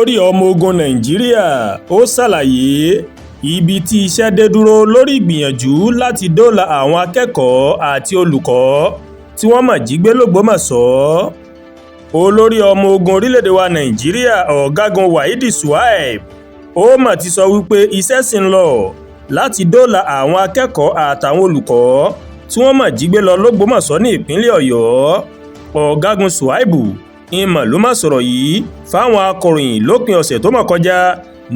Olórí ọmọ ogun Nàìjíríà ó ṣàlàyé ibi tí iṣẹ́ dé dúró lórí ìgbìyànjú láti dóòlà àwọn akẹ́kọ̀ọ́ àti olùkọ́ tí wọ́n mà jí gbé lọ́gbọ́mọso. Olórí ọmọ ogun orílẹ̀-èdè wa Nàìjíríà, Ọ̀gágun Waheed Shuaib, ó mà ti sọ wípé iṣẹ́ sì ń lọ láti dóòlà àwọn akẹ́kọ̀ọ́ àtàwọn olùkọ́ tí wọ́n mà jí gbé lọ lọ́gbọ́mọso ní ìpínlẹ̀ Ọ̀yọ́. Ọ̀gágun Shuaib ìmọ̀ ló má sọ̀rọ̀ yìí fáwọn akọ̀ròyìn lópin ọ̀sẹ̀ tó mọ̀ kọjá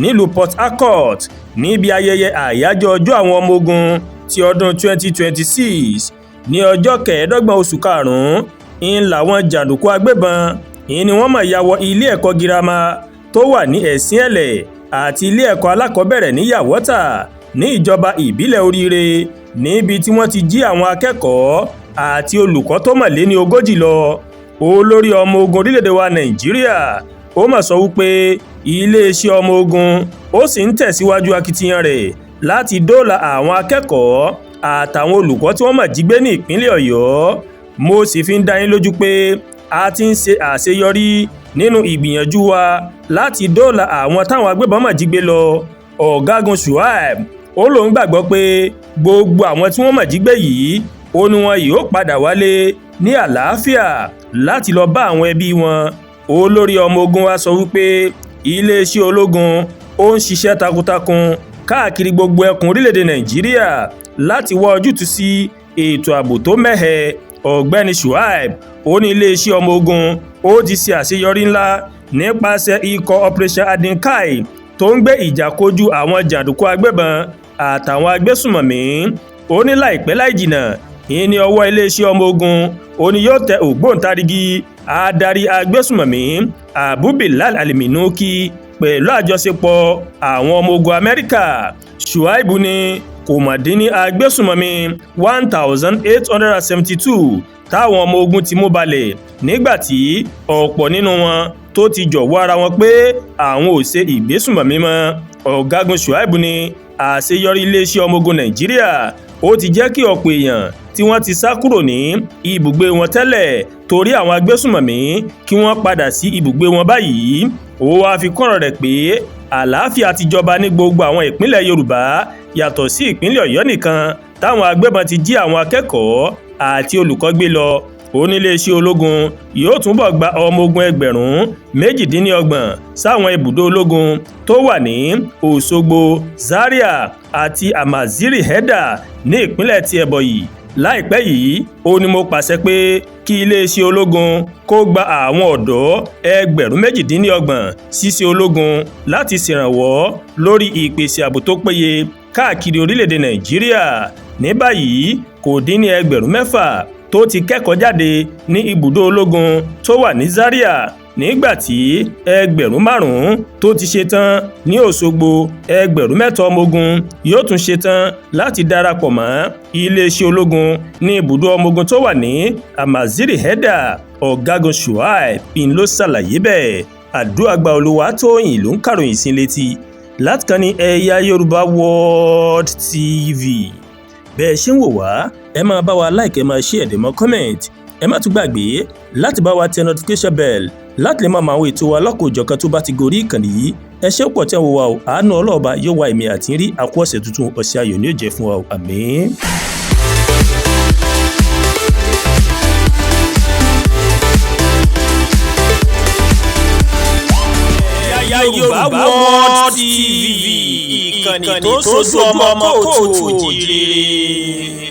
nílùú Port Harcourt, níbi ayẹyẹ àyájọ́ ọjọ́ àwọn ọmọ ogun ti ọdún 2026. Ní ọjọ́ 25 oṣù karùn-ún ń làwọn jàǹdùkú agbébọn ìní ni wọ́n mọ̀ ya wọ ilé ẹ̀kọ́ girama tó wà ní Ẹ̀sìn-Ẹ̀lẹ̀ àti ilé ẹ̀kọ́ alákọ̀ọ́bẹ̀rẹ̀ ní Yàwọ́tà ní ìjọba ìbílẹ̀ Oríire, níbi tí wọ́n ti jí àwọn akẹ́kọ̀ọ́ àti olùkọ́ tó mọ̀ lé ní 40 lọ. Olórí ọmọ ogun orílẹ̀-èdè wa Nàìjíríà ó mà sọ wípé iléeṣẹ́ ọmọ ogun ó sì ń tẹ̀síwájú akitiyan rẹ̀ láti dóòlà àwọn akẹ́kọ̀ọ́ àtàwọn olùkọ́ tí wọ́n mà jí gbé ní ìpínlẹ̀ Ọ̀yọ́. Mo sì fi ń dá yín lójú pé a ti ń ṣe àṣeyọrí nínú ìgbìyànjú wa láti dóòlà àwọn táwọn agbébọn mà jí gbé lọ. Ọ̀gágun Shuaib ó lóun gbàgbọ́ pé gbogbo àwọn tí wọ́n mà jí gbé yìí, ó ní wọn yóò padà wálé ní àlàáfíà láti lọ bá àwọn ẹbí wọn. Olórí ọmọ ogun wa sọ wípé iléeṣẹ́ ológun ó ń ṣiṣẹ́ takuntakun káàkiri gbogbo ẹkùn orílẹ̀-èdè Nàìjíríà láti wá ojútùú sí ètò ààbò tó mẹ́hẹ. Ọ̀gbẹ́ni Shuaib ó ní iléeṣẹ́ ọmọ ogun ó ti ṣe àṣeyọrí ńlá nípasẹ̀ ikọ̀ Operation Adinkai tó ń gbé ìjà kojú àwọn jàǹdùkú agbébọn àtàwọn agbésùmọ̀mí. Ó ní láìpẹ́ láì jìnà, ìní ọwọ́ iléeṣẹ́ ọmọ ogun ó ní yóò tẹ ògbóǹtarìgì adarí agbésùmọ̀mí Abu Bilal Al-Minuki pẹ̀lú àjọṣepọ̀ àwọn ọmọ ogun Amẹ́ríkà. Shuaib ní kò mọ̀ dín ní agbésùmọ̀mí 1,872 táwọn ọmọ ogun ti mú balẹ̀, nígbà tí ọ̀pọ̀ nínú wọn tó ti jọ̀wọ́ ara wọn pé àwọn ò ṣe ìgbésùmọ̀mí mọ́. Ọ̀gágun Shuaib ní àṣeyọrí iléeṣẹ́ ọmọ ogun Nàìjíríà ó ti jẹ́ kí ọ̀pọ̀ èèyàn tí wọ́n ti sá kúrò ní ibùgbé wọn tẹ́lẹ̀ torí àwọn agbésùmọ̀mí kí wọ́n padà sí ibùgbé wọn báyìí. Ó wáá fi kọ́rọ̀ rẹ̀ pé àlàáfíà ti jọba ní gbogbo àwọn ìpínlẹ̀ Yorùbá yàtọ̀ sí ìpínlẹ̀ Ọ̀yọ́ nìkan táwọn agbébọn ti jí àwọn akẹ́kọ̀ọ́ àti olùkọ́ gbé lọ. Oníléeṣẹ́ ológun yóò túbọ̀ gba ọmọ ogun 28,000 sáwọn ibùdó ológun tó wà ní Òṣogbo, Zaria àti Amaziri Heda ní ìpínlẹ̀ ti Ebonyi. Láìpẹ́ yìí ó ní mo pàṣẹ pé kí iléeṣẹ́ ológun kó gba àwọn ọ̀dọ́ 28,000 ṣiṣẹ́ ológun láti ṣèrànwọ́ lórí ìpèsè ààbò tó péye káàkiri orílẹ̀-èdè Nàìjíríà. Ní báyìí, kò dín ní 6,000 tó ti kẹ́kọ̀ọ́ jáde ní ibùdó ológun tó wà ní Zaria, nígbà tí 5,000 tó ti ṣe tán ní Òṣogbo. 3,000 ọmọ ogun yóò tún ṣe tán láti darapọ̀ mọ́ iléeṣẹ́ ológun ní ibùdó ọmọ ogun tó wà ní Amaziri Heda. Ọ̀gágun Shuaib ń ló ṣàlàyé bẹ́ẹ̀. Àdúràgbà Olúwatóyìn ló ń kàròyìn sí létí láti kàn ní Ẹ̀yà Yorùbá World TV. Bẹ́ẹ̀ ṣe ń wò wá, ẹ máa bá wa like, ẹ máa share, ẹ dẹ̀ mọ́ comment. Ẹ má tún gbàgbé láti bá wa tẹ notification bell láti lè máa mọ àwọn ètò wa lọ́kọ̀ọ́jọ̀kan tó bá ti gorí ìkànnì yìí. Ẹ ṣé pọ̀ tẹ́ ń wò wá o. Àánú ọlọ́ọ̀ba yóò wá èmi àti rí àkú ọ̀sẹ̀ tuntun. Ọ̀sẹ̀ ayọ̀ ni yóò jẹ́ fún wa o. Àmín. Yorùbá World TV, ìkànnì tó sojú ọmọ kóòtù òjìrè.